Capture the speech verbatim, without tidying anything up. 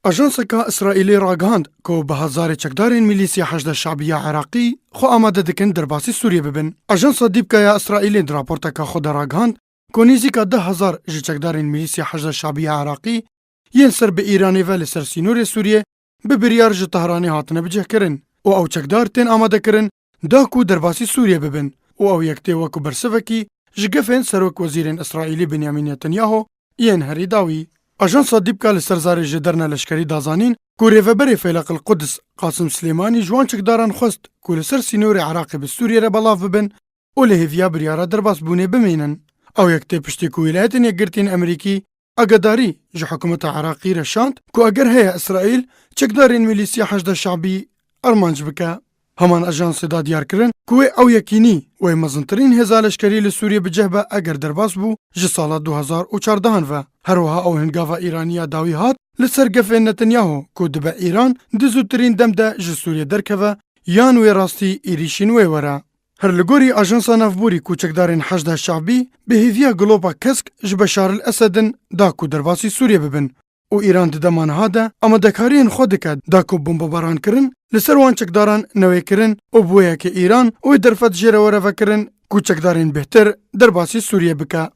Ajanseka Îsraîlê ragihand ku bi hezarê çekdarên Milîsya Heşda Şabî ya Iraqî xwe amade dikin derbasî Sûriyê bibin. Ajansa Dîpka ya Îsraîlê di raporteka xwe de ragihand ku nêzîka deh hezar ji çekdarên Milîsya Heşda Şabî ya Iraqî yên ser bi Îranê ve li ser sînorê Sûriyê bi biryar ji Tehranê hatine bicihkirin û ew çekdar tên amadekirin da ku derbasî Sûriyê bibin û ew yek tê wekî bersivekî ji gefên Serokwezîrên Îsraîlî Binyamîn Netanyahu yên herî dawî. Ajansa Dîpka li ser zarê ji derna leşkerî da zanîn ku Rêveberê Feyleq el Quds Qasim Silêmanî ji wan çekdaran xwest ku li ser sînorê Iraqê bi Sûriyê re belav bibin û li hêviya biryara derbasbûnê bimînin. Ew yek tê piştî ku Wîlayetên Yekgirtî yên Amerîkî agadarî ji hikûmeta Iraqî re şand ku eger heye Îsraîl çekdarên Milîsya Heşda Şabî armanc bike. Heman ajansê da diyar kirin ku wê ew yekînî wê mezintirîn hêza leşkerî li Sûriyê bi cih be eger derbas bû ji sala du hezar û çardehan ve. Her wiha ew hingava Îranî ya dawî hat li ser gefên Netanyahu ku dibe Îran di zûtirîn dem de ji Sûriyê derkeve yan wê rastî êrîşên wê were. Her li gorî Ajansa Navborî ku çekdarên Heşda Şabî bi hêviya gilopa kesk ji Beşar el Esed in da ku derbasî Sûriyê bibin û Îran di dema niha de amadekariyên xwe dike da ku bombebarankirin li ser wan çekdaran newê kirin û bi wê yekê Îran wê derfet jê re were vekirin ku çekdarên bêhtir derbasî Sûriyê bike.